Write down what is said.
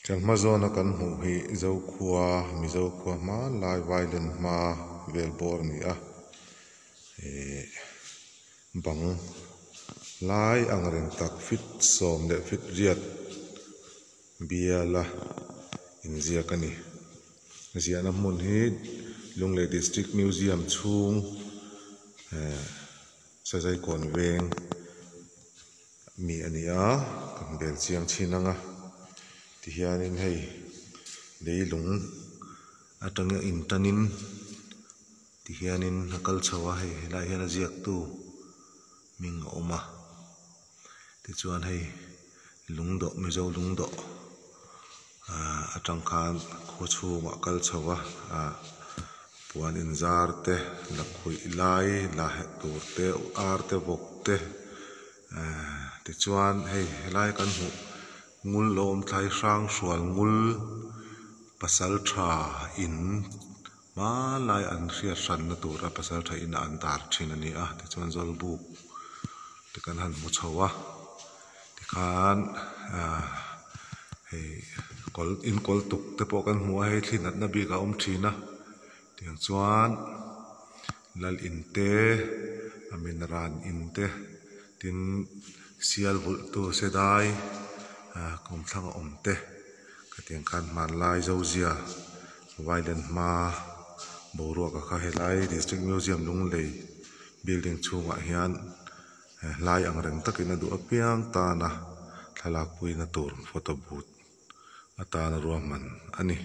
Kan hma zawna kan hmuh hi zokhua mizo khua hmanlai violin hma vel bawr a ni a ihh bang lai ang reng tak feet sawm leh feet riat biala inziak a ni ziahna hmun hi Lunglei district museum chhung ehh Sazaikawn veng mi a ni a kan bel chiang chhin ang a tihianin hei leilung atanga intanin tihianin a kal chho a hei helaiah hian a ziaktu hming a awm a tichuan hei lungdawh mizo lungdawh ahh atang khan khaw chhungah a kal chho a ahh puan inzar te lakhuih lai la herh tur te ar te vawk te ehh tichuan hei helai kan hmuh ngul lo awm thlai hrang hrual ngul pasaltha in hmanlai an hriat hranna tura pasaltha in a an tar thin a ni a tichuan zawlbuk te kan han hmu chho a tikhan ahh hei kawl in kawl tuk te pawh kan hmu a hei thli natna bik a awm thin a tiang chuan lal in te a min ran in te tin sial vulh tu sedai ah kawmthlang a awm te. Khatiang khan hmanlai Zozia Vailen hma boruak a kha helai District Museum Lunglei building chhungah hian hlai ang reng takin a duh apiang tana thlalak puina tur photo booth atana ruahman a ni.